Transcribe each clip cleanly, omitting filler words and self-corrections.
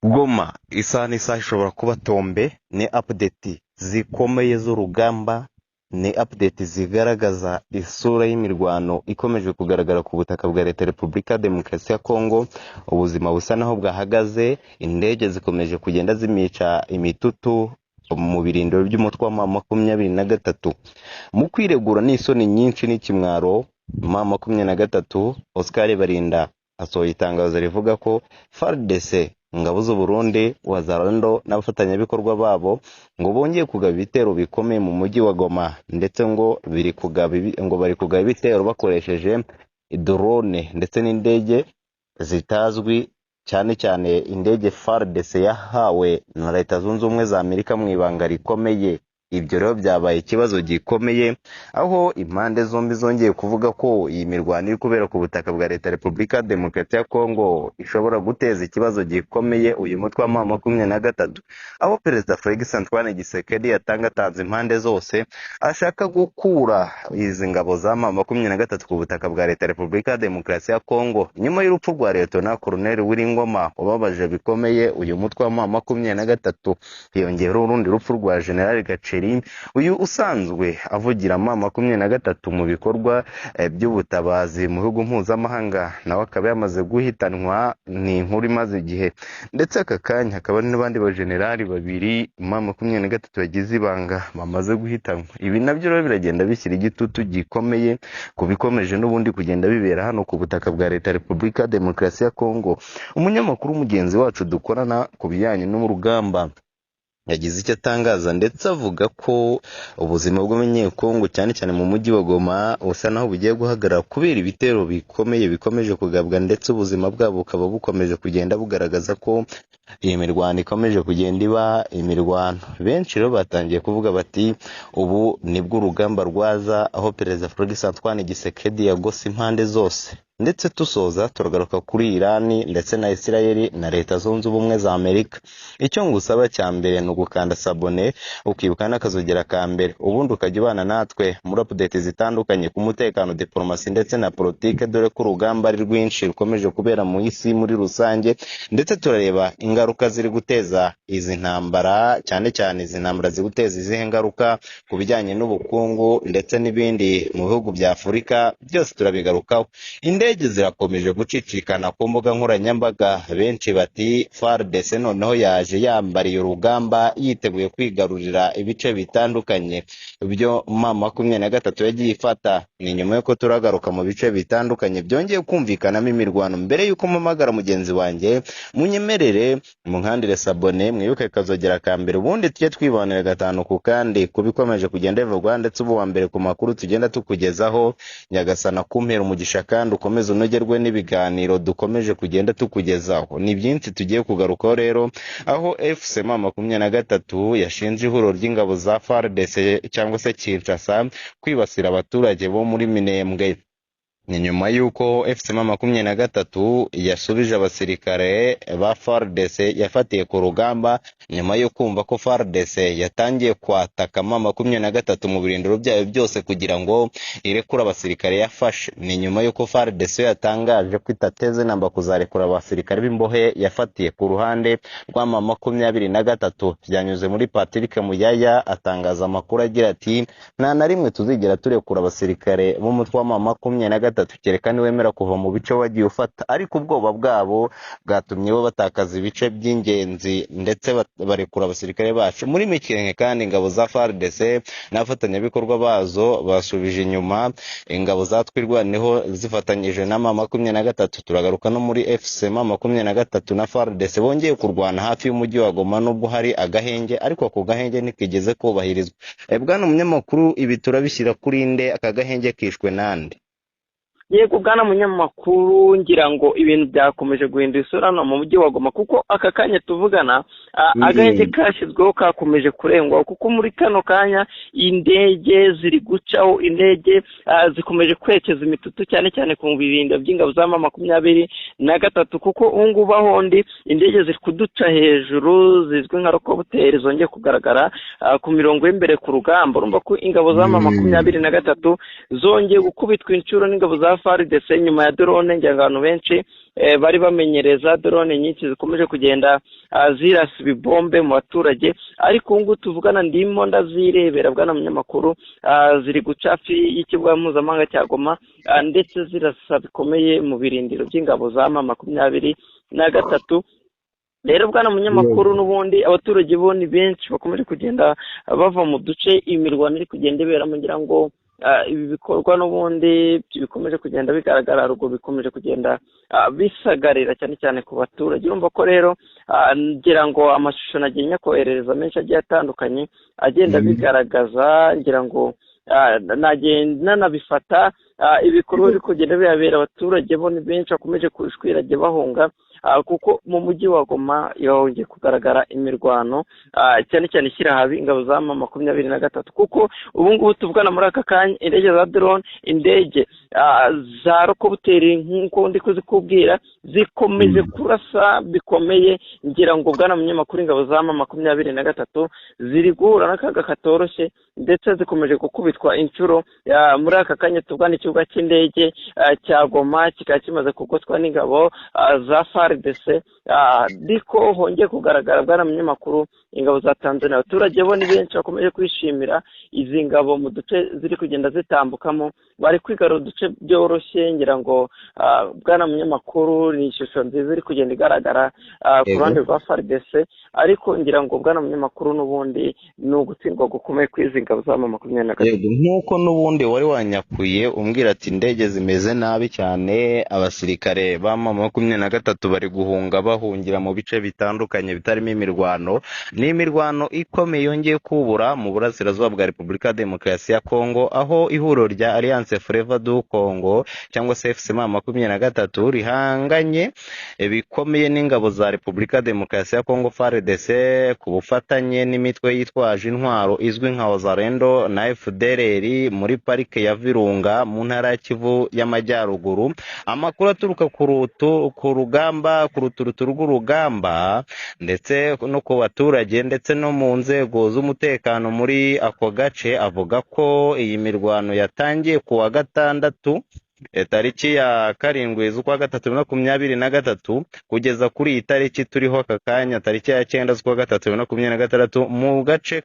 Goma isaha n'isaha ishobora kuba tombe. Ni update zikomeye z'urugamba, ni update zigaragaza isura y'imirwano ikomeje kugaragara ku butaka bwa Leta Repubulika ya Demokarasi ya Kongo. Ubuzima busa naho bwahagaze, indege zikomeje kugenda zimica imitutu mu birindiro by'umutwe wa M23. Mu kwiregura n'isoni nyinshi n'ikimwaro, M23 Oscar Barinda asohoye itangazo rivuga ko FARDC, ingabo z'u Burundi, Wazalendo n'abafatanyabikorwa babo ngo bongeye kugaba ibitero bikomeye mu mujyi wa Goma, ndetse ngo biri kugaba ngo bari kugaba ibitero bakoresheje drone ndetse n'indege zitazwi, cyane cyane indege FARDC yahawe na Leta Zunze Ubumwe za Amerika mu ibanga rikomeye. Ibyo rero byabaye ikibazo gikomeye, aho impande zombi zongeye kuvuga ko iyi mirwano iri kubera ku butaka bwa Leta Repubulika ya Demokarasi ya Kongo ishobora guteza ikibazo gikomeye uyu mutwe wa M23, aho Perezida Felix Antoine Tshisekedi yatangatanze impande zose ashaka gukura izi ngabo za M23 ku butaka bwa Leta Repubulika ya Demokarasi ya Kongo, nyuma y'urupfu rwa Lieutenant Colonel Willy Ngoma wababaje bikomeye uyu mutwe wa M23. Hiyongeraho urundi rupfu rwa General Gaceri, uyu usanzwe avugira M23 mu bikorwa by'ubutabazi mu bihugu mpuzamahanga, nawe akaba yamaze guhitanwa. Ni inkuru imaze igihe, ndetse aka kanya hakaba n'abandi bajenerali babiri M23 bagize ibanga bamaze guhitanwa. Ibi nabyo rero biragenda bishyira igitutu gikomeye ku bikomeje n'ubundi kugenda bibera hano ku butaka bwa Leta Repubulika ya Demokarasi ya Kongo. Umunyamakuru mugenzi wacu dukorana ku bijyanye n'urugamba yagize icyo atangaza, ndetse avuga ko ubuzima bw'abanyekongo cyane cyane mu mujyi wa Goma busa naho bugiye guhagarara kubera ibitero bikomeye bikomeje kugabwa, ndetse ubuzima bwabo bukaba bukomeje kugenda bugaragaza ko iyi mirwano ikomeje kugenda iba imirwano. Benshi rero batangiye kuvuga bati ubu nibwo urugamba rwaza, aho Perezida Felix Antoine Tshisekedi yagose impande zose. Ndetse tusoza turagaruka kuri Irani ndetse na Isirayeli na Leta Zunze Ubumwe za Amerika. Icyo ngusaba cya mbere ni ugukanda s'abonner, ukibuka n'akazogera ka mbere, ubundi ukajya ubana natwe muri update zitandukanye ku mutekano, diplomasi ndetse na politike, dore ko urugamba ari rwinshi rukomeje kubera mu isi muri rusange. Ndetse turareba ingaruka ziri guteza izi ntambara, cyane cyane izi ntambara ziri guteza izihe ngaruka ku bijyanye n'ubukungu ndetse n'ibindi mu bihugu bya Afurika, byose turabigarukaho. Indege zirakomeje gucicikana ku mbuga nkoranyambaga, benshi bati FARDC noneho yaje yambariye urugamba, yiteguye kwigarurira ibice bitandukanye byo M23 yagiye ifata. Ni nyuma y'uko turagaruka mu bice bitandukanye byongeye kumvikanamo imirwano. Mbere y'uko mpamagara mugenzi wanjye, munyemerere munkandire s'abonner, mwibuke kazogera ka mbere, ubundi tujye twibanira gatanu ku kandi ku bikomeje kugenda bivugwa, ndetse ubu wa mbere ku makuru tugenda tukugezaho. Nyagasana kumpera umugisha kandi ukomeze unogerwe n'ibiganiro dukomeje kugenda tukugezaho. Ni byinshi tugiye kugarukaho rero, aho AFC M23 yashinje ihuriro ry'ingabo za FARDC cyangwa se Kinshasa kwibasira abaturage bo muri Minembwe. Ni nyuma y'uko AFC M23 yasubije abasirikare ba FARDC yafatiye ku rugamba, nyuma yo kumva ko FARDC yatangiye kwataka M23 mu birindiro byayo byose kugira ngo irekure abasirikare yafashe. Ni nyuma y'uko FARDC yatangaje ko itateze namba kuzarekura abasirikare b'imbohe yafatiye ku ruhande rwa M23. Byanyuze muri Patrick Muyaya atangaza amakuru agira ati nta na rimwe tuzigera turekura abasirikare b'umutwe wa M23 kereka niwemera kuva mu bice wagiye ufata. Ariko ubwoba bwabo bwatumye bo batakaza ibice by'ingenzi ndetse barekura abasirikare bacu. Muri Mikenke kandi ingabo za FARDC n'abafatanyabikorwa bazo basubije inyuma ingabo za Twirwaneho zifatanyije na M23. Turagaruka no muri AFC M23 na FARDC bongeye kurwana hafi y'umujyi wa Goma, nubwo hari agahenge, ariko ako gahenge ntikigeze kubahirizwa. Bwana umunyamakuru, ibi turabishyira kuri nde? Aka gahenge kishwe nande? Yego bwana munyamakuru, ngira ngo ibintu byakomeje guhindura isura hano mu mujyi wa Goma, kuko aka kanya tuvugana agahenge kashyizweho kakomeje kurengwa, kuko muri kano kanya indege ziri gucaho, indege zikomeje kwerekeza imitutu cyane cyane ku birindiro by'ingabo za M23, kuko ubu ngubu aho ndi indege ziri kuduca hejuru zizwi nka rokobuteri zongeye kugaragara ku mirongo y'imbere ku rugamba. Urumva ko ingabo za M23 zongeye gukubitwa inshuro n'ingabo za FARDC nyuma ya drone. Ngira ngo abantu benshi bari bamenyereza drone nyinshi zikomeje kugenda zirasa ibibombe mu baturage, ariko ubu ngubu tuvugana ndimo ndazirebera, bwana munyamakuru, ziri guca hafi y'ikibuga mpuzamahanga cya Goma, ndetse zirasa bikomeye mu birindiro by'ingabo za M23. Rero bwana munyamakuru, n'ubundi abaturage bo ni benshi bakomeje kugenda bava mu duce imirwano iri kugenda iberamo. Ngira ngo ibi bikorwa n'ubundi bikomeje kugenda bigaragara haruguru bikomeje kugenda bisagarira cyane cyane ku baturage. Urumva ko rero ngira ngo amashusho nagiye nyakoherereza menshi agiye atandukanye agenda bigaragaza, ngira ngo nagenda nanabifata ibikorwa biri kugenda bihabera. Abaturage bo ni benshi bakomeje kushwiragiye bahunga, kuko mu mujyi wa Goma yongeye kugaragara imirwano, cyane cyane ishyira habi ingabo za M23, kuko ubu ngubu tuvugana muri aka kanya indege za drone, indege za rokobuteri nk'uko ndi kuzikubwira, zikomeje kurasa bikomeye. Ngira ngo bwana munyamakuru, ingabo za M23 ziri guhura n'akaga katoroshye, ndetse zikomeje gukubitwa inshuro. Muri aka kanya tuvugana ikibuga cy'indege cya Goma kikaba kimaze kugotwa n'ingabo za FARDC, ariko hongeye kugaragara, bwana munyamakuru, ingabo za Tanzania. Abaturage bo ni benshi bakomeje kwishimira izi ngabo mu duce ziri kugenda zitambukamo, bari kwigarura uduce byoroshye. Ngira ngo bwana munyamakuru, ni ishusho nziza iri kugenda igaragara ku ruhande rwa FARDC, ariko ngira ngo bwana munyamakuru, n'ubundi ni ugutsindwa gukomeye kw'izi ngabo za M23. Nk'uko n'ubundi wari wanyakuye umbwira ati indege zimeze nabi cyane, abasirikare ba M23 bari guhunga bahungira mu bice bitandukanye bitarimo imirwano. Ni imirwano ikomeye yongeye kubura mu burasirazuba bwa Repubulika ya Demokarasi ya Kongo, aho ihuriro rya Alliance Fleuve du Congo cyangwa se AFC M23 rihanganye bikomeye n'ingabo za Repubulika ya Demokarasi ya Kongo FARDC ku bufatanye n'imitwe yitwaje intwaro izwi nka Wazalendo na FDLR muri parike ya Virunga mu ntara ya Kivu y'Amajyaruguru. Amakuru aturuka ku rugamba, ku ruturutu rw'urugamba, ndetse no ku baturage ndetse no mu nzego z'umutekano muri ako gace, avuga ko iyi mirwano yatangiye ku wa gatandatu tariki ya 7 z'ukwa gatatu 2023 kugeza kuri iyi tariki turiho aka kanya, tariki ya 9 z'ukwa gatatu 2026, mu gace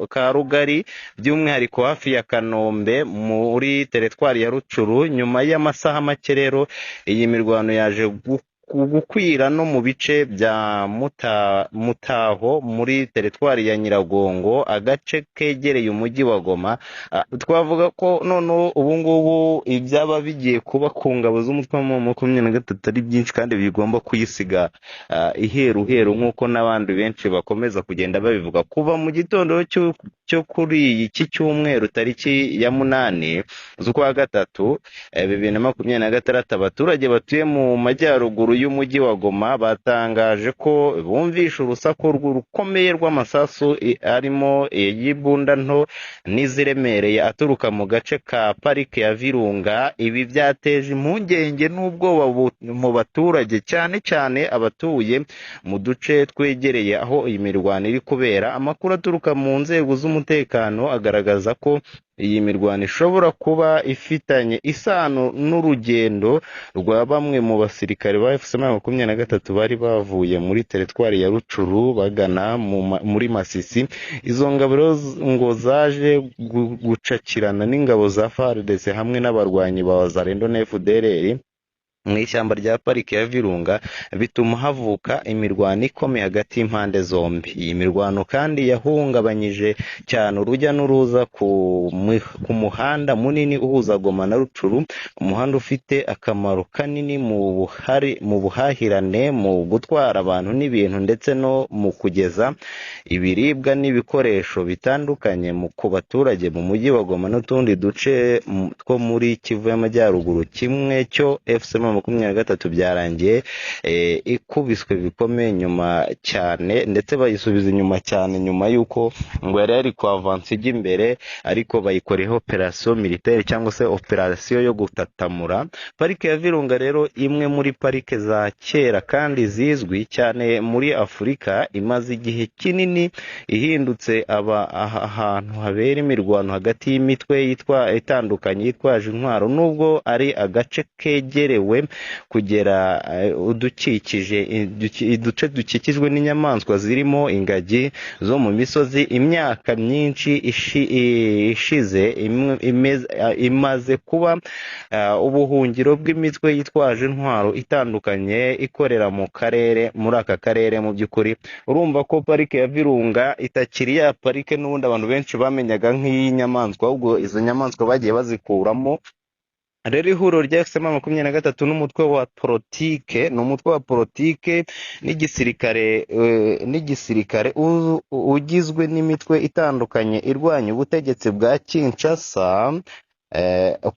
ka Rugari, by'umwihariko hafi ya Kanombe muri teritwari ya Rucuru. Nyuma y'amasaha make rero iyi mirwano yaje gukwira no mu bice bya Mutaho muri teritwari ya Nyiragongo, agace kegereye umujyi wa Goma. Twavuga ko noneho ubu ngubu ibyaba bigiye kuba ku ngabo z'umutwe wa M23 ari byinshi kandi bigomba kuyisiga iheruheru, nk'uko n'abandi benshi bakomeza kugenda babivuga. Kuva mu gitondo cyo kuri iki cyumweru tariki ya 8 z'ukwa gatatu 2026, abaturage batuye mu majyaruguru y'umujyi wa Goma batangaje ko bumvishe urusaku rukomeye rw'amasasu arimo y'ibunda nto n'iziremereye aturuka mu gace ka parike ya Virunga. Ibi byateje impungenge n'ubwoba mu baturage, cyane cyane abatuye mu duce twegereye aho iyi mirwano iri kubera. Amakuru aturuka mu nzego z'umutekano agaragaza ko iyi mirwano ishobora kuba ifitanye isano n'urugendo rwa bamwe mu basirikare ba AFC M23 bari bavuye muri teritwari ya Rucuru bagana muri Masisi. Izo ngabo rero ngo zaje gucakirana n'ingabo za FARDC hamwe n'abarwanyi ba Wazalendo na FDLR mu ishyamba rya parike ya Virunga, bituma havuka imirwano ikomeye hagati y'impande zombi. Iyi mirwano kandi yahungabanyije cyane urujya n'uruza ku muhanda munini uhuza Goma na Rucuru, umuhanda ufite akamaro kanini mu buhahirane, mu gutwara abantu n'ibintu, ndetse no mu kugeza ibiribwa n'ibikoresho bitandukanye ku baturage mu mujyi wa Goma n'utundi duce two muri Kivu y'Amajyaruguru. Kimwe cyo AFC M23 byarangiye ikubiswe bikomeye nyuma cyane, ndetse bayisubiza inyuma cyane nyuma y'uko ngo yari yari ku avansi ijya imbere, ariko bayikoreho operasiyo militaire cyangwa se operasiyo yo gutatamura. Parike ya Virunga rero, imwe muri parike za kera kandi zizwi cyane muri Afurika, imaze igihe kinini nini ihindutse aba ahantu habera imirwano hagati y'imitwe yitwa itandukanye yitwaje intwaro, nubwo ari agace kegerewe kugera udukikije uduce dukikijwe n'inyamaswa zirimo ingagi zo mu misozi. Imyaka myinshi ishize imaze kuba ubuhungiro bw'imitwe yitwaje intwaro itandukanye ikorera mu karere, muri aka karere. Mu by'ukuri urumva ko parike ya Virunga itakiri ya parike n'ubundi abantu benshi bamenyaga nk'iy'inyamaswa, ahubwo izo nyamaswa bagiye bazikuramo. Rero ihuriro rya FCM 23 n'umutwe wa politike, ni umutwe wa politike n'igisirikare, n'igisirikare ugizwe n'imitwe itandukanye irwanya ubutegetsi bwa Kinshasa.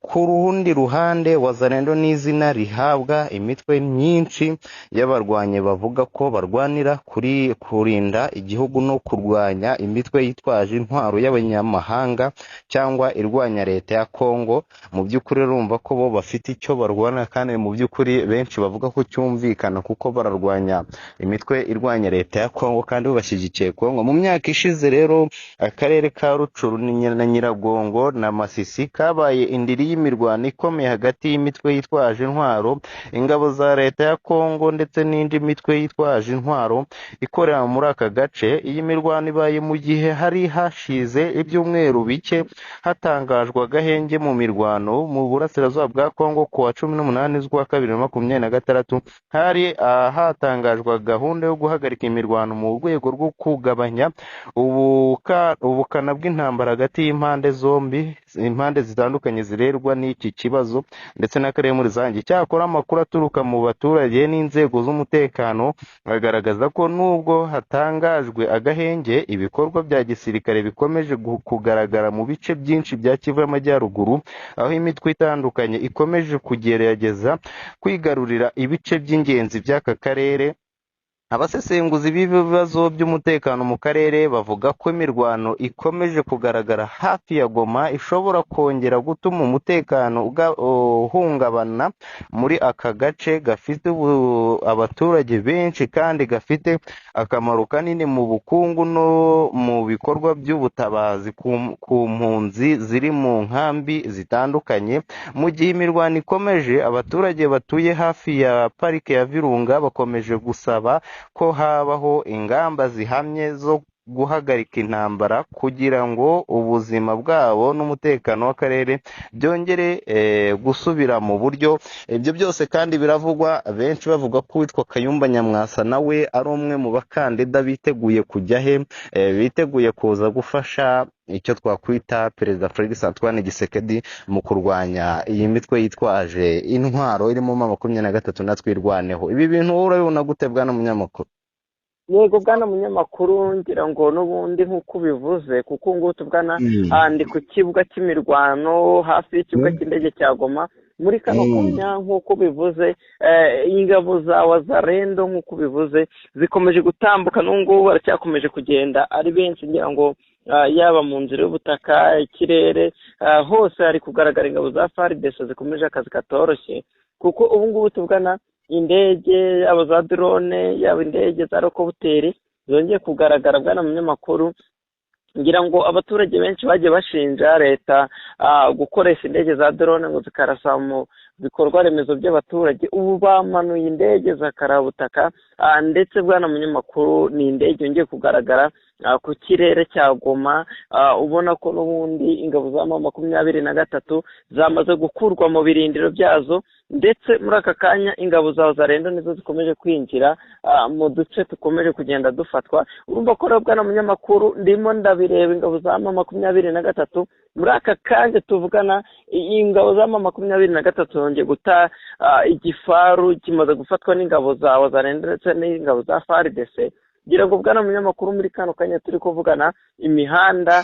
Ku rundi ruhande, Wazalendo ni izina rihabwa imitwe myinshi y'abarwanyi bavuga ko barwanira kuri kurinda igihugu no kurwanya imitwe yitwaje intwaro y'abanyamahanga cyangwa irwanya leta ya Kongo. Mu by'ukuri urumva ko bo bafite icyo barwana, kandi mu by'ukuri benshi bavuga ko cyumvikana, kuko bararwanya imitwe irwanya leta ya Kongo kandi bo bashyigikiye Kongo. Mu myaka ishize rero, akarere ka Rucuru na Nyiragongo na Masisi kabaye indiri y'imirwano ikomeye hagati y'imitwe yitwaje intwaro, ingabo za leta ya Kongo ndetse n'indi mitwe yitwaje intwaro ikorera muri aka gace. Iyi mirwano ibaye mu gihe hari hashize ibyumweru bike hatangajwe agahenge mu mirwano mu burasirazuba bwa Kongo. Ku wa 18 z'ukwa kabiri 2026 hari hatangajwe gahunda yo guhagarika imirwano mu rwego rwo kugabanya ubukana bw'intambara hagati y'impande zombi, impande zitandukanye zirerwa n'iki kibazo ndetse n'akarere muri rusange. Icyakora amakuru aturuka mu baturage n'inzego z'umutekano agaragaza ko nubwo hatangajwe agahenge, ibikorwa bya gisirikare bikomeje kugaragara mu bice byinshi bya Kivu y'Amajyaruguru, aho imitwe itandukanye ikomeje kugerageza kwigarurira ibice by'ingenzi by'aka karere. Abasesenguzi b'ibibazo by'umutekano mu karere bavuga ko imirwano ikomeje kugaragara hafi ya Goma ishobora kongera gutuma umutekano uhungabana muri aka gace gafite abaturage benshi kandi gafite akamaro kanini mu bukungu no mu bikorwa by'ubutabazi ku mpunzi ziri mu nkambi zitandukanye. Mu gihe imirwano ikomeje, abaturage batuye hafi ya parike ya Virunga bakomeje gusaba ko habaho ingamba zihamye zo guhagarika intambara kugira ngo ubuzima bwabo n'umutekano w'akarere byongere gusubira mu buryo. Ibyo byose kandi biravugwa, benshi bavuga ko uwitwa Kayumba Nyamwasa nawe ari umwe mu bakandida biteguye kujya he, biteguye kuza gufasha icyo twakwita Perezida Felix Antoine Tshisekedi mu kurwanya iyi mitwe yitwaje intwaro irimo M23 na Twirwaneho. Ibi bintu wowe urabibona gute, bwana munyamakuru? Yego bwana munyamakuru, ngira ngo n'ubundi nk'uko ubivuze, kuko ngubu tuvugana ndi ku kibuga cy'imirwano hafi y'ikibuga cy'indege cya Goma muri kano kanya. Nk'uko bivuze, ingabo za Wazalendo, nk'uko ubivuze, zikomeje gutambuka, n'ubu ngubu baracyakomeje kugenda ari benshi. Ngira ngo yaba mu nzira y'ubutaka, ikirere, hose hari kugaragara ingabo za FARDC zikomeje akazi katoroshye, kuko ubu ngubu tuvugana indege yaba za drone, yaba indege za rokobuteri zongeye kugaragara. Bwana munyamakuru, ngira ngo abaturage benshi bagiye bashinja leta gukoresha indege za drone ngo zikarasa mu bikorwa remezo by'abaturage. Ubu bamanuye indege za karabutaka, ndetse bwana munyamakuru, ni indege yongeye kugaragara ku kirere cya Goma. Ubona ko n'ubundi ingabo za M23 zamaze gukurwa mu birindiro byazo, ndetse muri aka kanya ingabo za Wazalendo nizo zikomeje kwinjira mu duce dukomeje kugenda dufatwa. Urumva ko rero bwana munyamakuru, ndimo ndabireba, ingabo za M23 muri aka kanya tuvugana, ingabo za M23 zongeye guta igifaru kimaze gufatwa n'ingabo za Wazalendo ndetse n'ingabo za FARDC. Ngira ngo bwana munyamakuru, muri kano kanya turi kuvugana, imihanda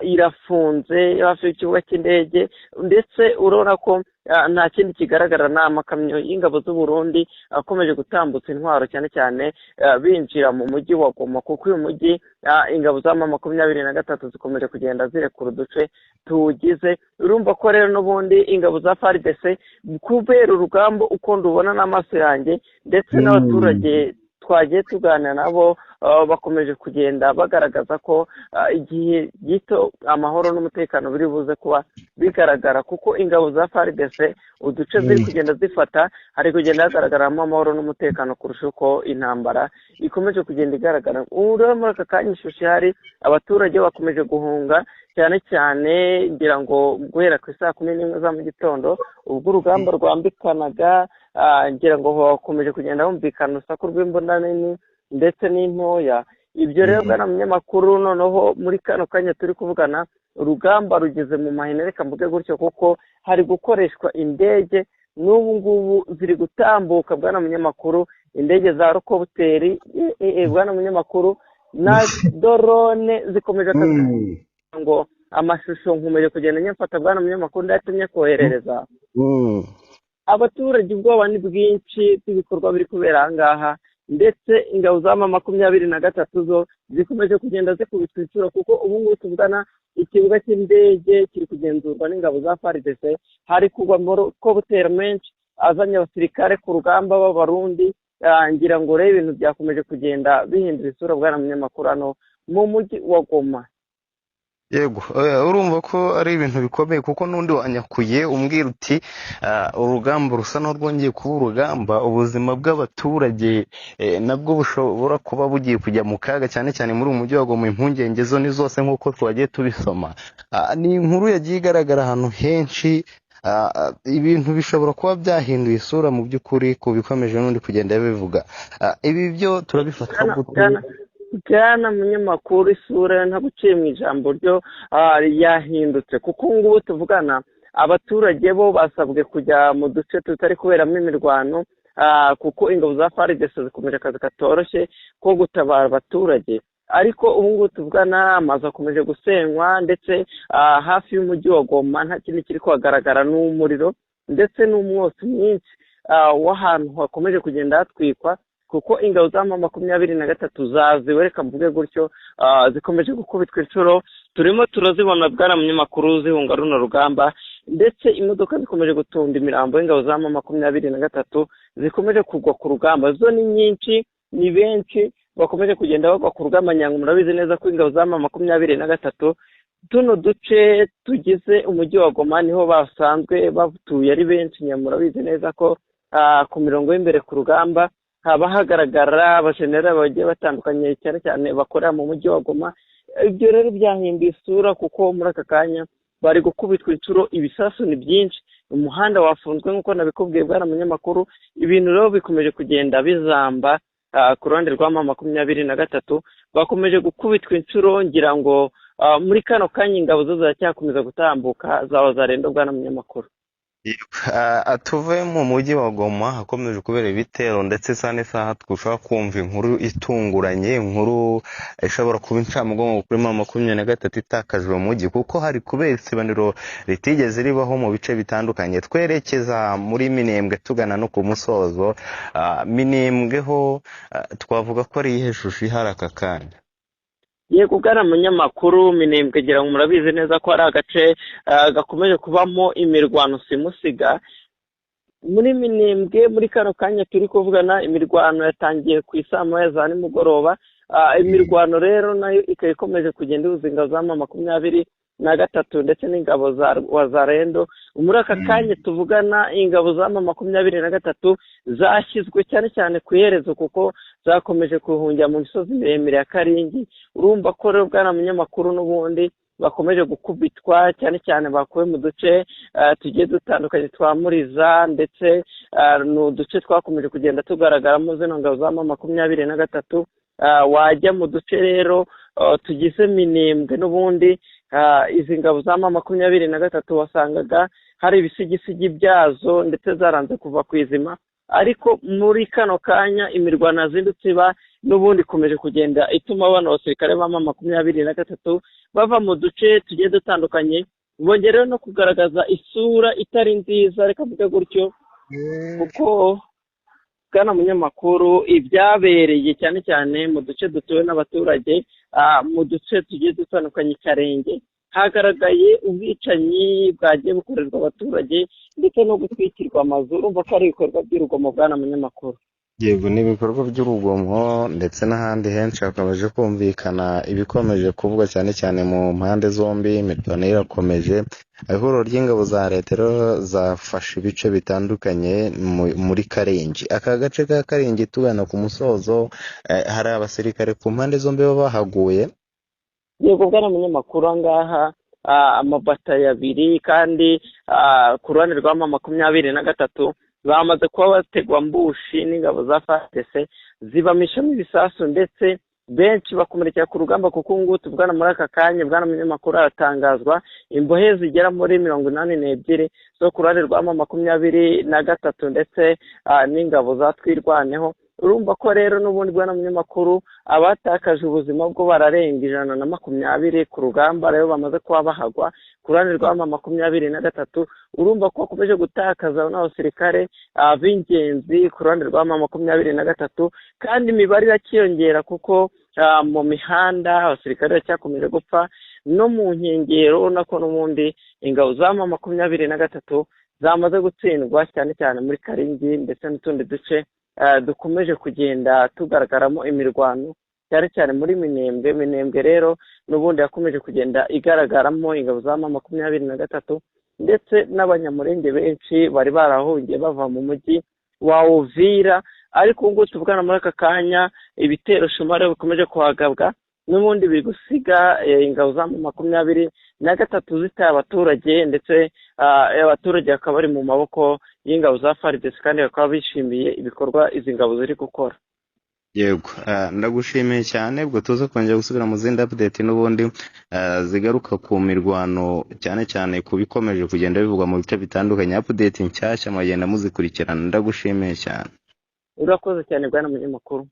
irafunze hafi y'ikibuga cy'indege, ndetse urabona ko nta kindi kigaragara, ni amakamyo y'ingabo z'u Burundi akomeje gutambutsa intwaro, cyane cyane binjira mu mujyi wa Goma, kuko uyu mujyi ingabo za M23 zikomeje kugenda zirekura uduce tuwugize. Urumva ko rero n'ubundi ingabo za FARDC, kubera urugamba uko ndubona n'amaso yanjye ndetse n'abaturage twagiye tuganira nabo bakomeje kugenda bagaragaza ko igihe gito amahoro n'umutekano biri buze kuba bigaragara, kuko ingabo za FARDC uduce ziri kugenda zifata hari kugenda hagaragaramo amahoro n'umutekano kurusha uko intambara ikomeje kugenda igaragara. Ubu rero muri aka kanya ishusho ihari, abaturage bakomeje guhunga cyane cyane ngira ngo guhera ku isaa 11 za mu gitondo ubwo urugamba rwambikanaga, ngira ngo hakomeje kugenda humvikana urusaku rw'imbunda nini ndetse n'intoya. Ibyo rero bwana munyamakuru, noneho muri kano kanya turi kuvugana urugamba rugeze mu mahina, reka mvuge gutyo, kuko hari gukoreshwa indege n'ubu ngubu ziri gutambuka bwana munyamakuru, indege za rokobuteri bwana munyamakuru na dorone zikomeje ngo amashusho nkomeje kugenda nyafata bwana munyamakuru, ndatumye koherereza abaturage. Ubwoba ni bwinshi bw'ibikorwa biri kubera aha ngaha, ndetse ingabo za M23 zo zikomeje kugenda zikubitwa inshuro, kuko ubu ngubu tuvugana ikibuga cy'indege kiri kugenzurwa n'ingabo za FARDC, hari kugwa amarokobuteri menshi azanye abasirikare ku rugamba b'Abarundi. Ngira ngo rero ibintu byakomeje kugenda bihindura isura bwana munyamakuru hano mu mujyi wa Goma. Yego, urumva ko ari ibintu bikomeye, kuko n'undi wanyakuye umbwira uti urugamba rusa n'urwongeye kuba urugamba, ubuzima bw'abaturage nabwo bushobora kuba bugiye kujya mu kaga, cyane cyane muri uyu mujyi wa Goma. Impungenge zo ni zose nk'uko twagiye tubisoma. Ni inkuru yagiye igaragara ahantu henshi. Ibintu bishobora kuba byahinduye isura mu by'ukuri ku bikomeje n'undi kugenda bivuga. Ibi byo turabifata gute? Bwana munyamakuru, isura ntaguciye mu ijambo ryo yahindutse, kuko ubu ngubu tuvugana abaturage bo basabwe kujya mu duce tutari kuberamo imirwano, kuko ingabo za FARDC zikomeje akazi katoroshye ko gutabara abaturage. Ariko ubu ngubu tuvugana amazu akomeje gusenywa, ndetse hafi y'umujyi wa Goma nta kindi kiri kuhagaragara ni umuriro ndetse n'umwotsi mwinshi w'ahantu hakomeje kugenda hatwikwa, kuko ingabo za M23 zaziwe, reka mvuge gutyo, zikomeje gukubitwa inshuro. Turimo turazibona bwana munyamakuru zihunga runo rugamba, ndetse imodoka zikomeje gutunda imirambo y'ingabo za M23 zikomeje kugwa ku rugamba. Zo ni nyinshi, ni benshi bakomeje kugenda bagwa ku rugamba. Nyango murabizi neza ko ingabo za M23 tuno duce tugize umujyi wa Goma niho basanzwe batuye ari benshi. Nyango murabizi neza ko ku mirongo y'imbere ku rugamba haba hagaragara abajenerali bagiye batandukanye, cyane cyane bakorera mu mujyi wa Goma. Ibyo rero byahinduye isura, kuko muri aka kanya bari gukubitwa inshuro, ibisasu ni byinshi, umuhanda wafunzwe nk'uko nabikubwiye bwana munyamakuru. Ibintu rero bikomeje kugenda bizamba ku ruhande rwa M23, bakomeje gukubitwa inshuro. Ngira ngo muri kano kanya ingabo zo ziracyakomeza gutambuka za Wazalendo bwana munyamakuru. Tuve mu mujyi wa Goma hakomeje kubera ibitero, ndetse isaha n'isaha twushobora kumva inkuru itunguranye, inkuru ishobora kuba incamugongo kuri M23 itakaje uwo mujyi, kuko hari kubera isibaniro ritigeze ribaho mu bice bitandukanye. Twerekeza muri Minembwe tugana no ku musozo. Minembwe ho twavuga ko ari iyihe shusho ihari aka kanya? Yego bwana munyamakuru, Minembwe ngira ngo murabizi neza ko ari agace gakomeje kubamo imirwano simusiga. Muri Minembwe muri kano kanya turi kuvugana imirwano yatangiye ku isaa moya za nimugoroba. Imirwano rero nayo ikaba ikomeje kugenda ihuza ingabo za M23 ndetse n'ingabo za Wazalendo. Muri aka kanya tuvugana ingabo za M23 zashyizwe cyane cyane ku iherezo, kuko zakomeje kuhungira mu misozi miremire ya Karingi. Urumva ko rero bwana munyamakuru n'ubundi bakomeje gukubitwa, cyane cyane bakuwe mu duce tugiye dutandukanye twa Muriza, ndetse n'uduce twakomeje kugenda tugaragaramo zino ngabo za M23. Wajya mu duce rero tugize Minembwe n'ubundi izi ngabo za M23 wasangaga hari ibisigisigi byazo ndetse zaranze kuva ku izima. Ariko muri kano kanya imirwano yazindutse iba n'ubundi ikomeje kugenda ituma bano basirikare ba M23 bava mu duce tugiye dutandukanye, bongera no kugaragaza isura itari nziza, reka mvuge gutyo, kuko bwana munyamakuru ibyabereye cyane cyane mu duce dutuwe n'abaturage, mu duce tugiye dutandukanye Karenge, hagaragaye ubwicanyi bwagiye bukorerwa abaturage ndetse no gutwikirwa amazu. Urumva ko ari ibikorwa by'urugomo bwana munyamakuru. Yego, ni ibikorwa by'urugomo ndetse n'ahandi henshi hakomeje kumvikana ibikomeje kuvugwa cyane cyane mu mpande zombi. Imirwano irakomeje, ihuriro ry'ingabo za leta rero zafashe ibice bitandukanye muri Karengi. Aka gace ka Karengi tugana ku musozo, hari abasirikare ku mpande zombi baba bahaguye. Yego bwana munyamakuru, aha ngaha amabatayo abiri kandi ku ruhande rwa M23 bamaze kuba bategwa mbushi n'ingabo za FARDC zibamishamo ibisasu, ndetse benshi bakomerekera ku rugamba, kuko ubu ngubu tuvugana muri aka kanya bwana munyamakuru haratangazwa imbohe zigera muri 82 zo ku ruhande rwa M23 ndetse n'ingabo za Twirwaneho. Urumva ko rero n'ubundi bwana munyamakuru abatakaje ubuzima bwo bararenga 120 ku rugamba, rero bamaze kuba bahagwa ku ruhande rwa M23. Urumva ko bakomeje gutakaza n'abasirikare b'ingenzi ku ruhande rwa M23, kandi imibare irakiyongera kuko mu mihanda abasirikare baracyakomeje gupfa, no mu nkengero urabona ko n'ubundi ingabo za M23 zamaze gutsindwa cyane cyane muri Karingi ndetse n'utundi duce dukomeje kugenda tugaragaramo imirwano cyane cyane muri Minembwe. Minembwe rero n'ubundi yakomeje kugenda igaragaramo ingabo za M23 ndetse n'abanyamurenge benshi bari barahungiye bava mu mujyi wa Uvira, ariko ubu ngubu tuvugana muri aka kanya ibitero shumare bikomeje kuhagabwa n'ubundi biri gusiga ingabo za M23 zitaye abaturage, ndetse abaturage bakaba bari mu maboko y'ingabo za FARDC kandi bakaba bishimiye ibikorwa izi ngabo ziri gukora. Yego, ndagushimiye cyane. Ubwo tuza kongera gusubira mu zindi update n'ubundi zigaruka ku mirwano cyane cyane ku bikomeje kugenda bivugwa mu bice bitandukanye. Update nshyashya mugenda muzikurikirana. Ndagushimiye cyane. Urakoze cyane bwana munyamakuru.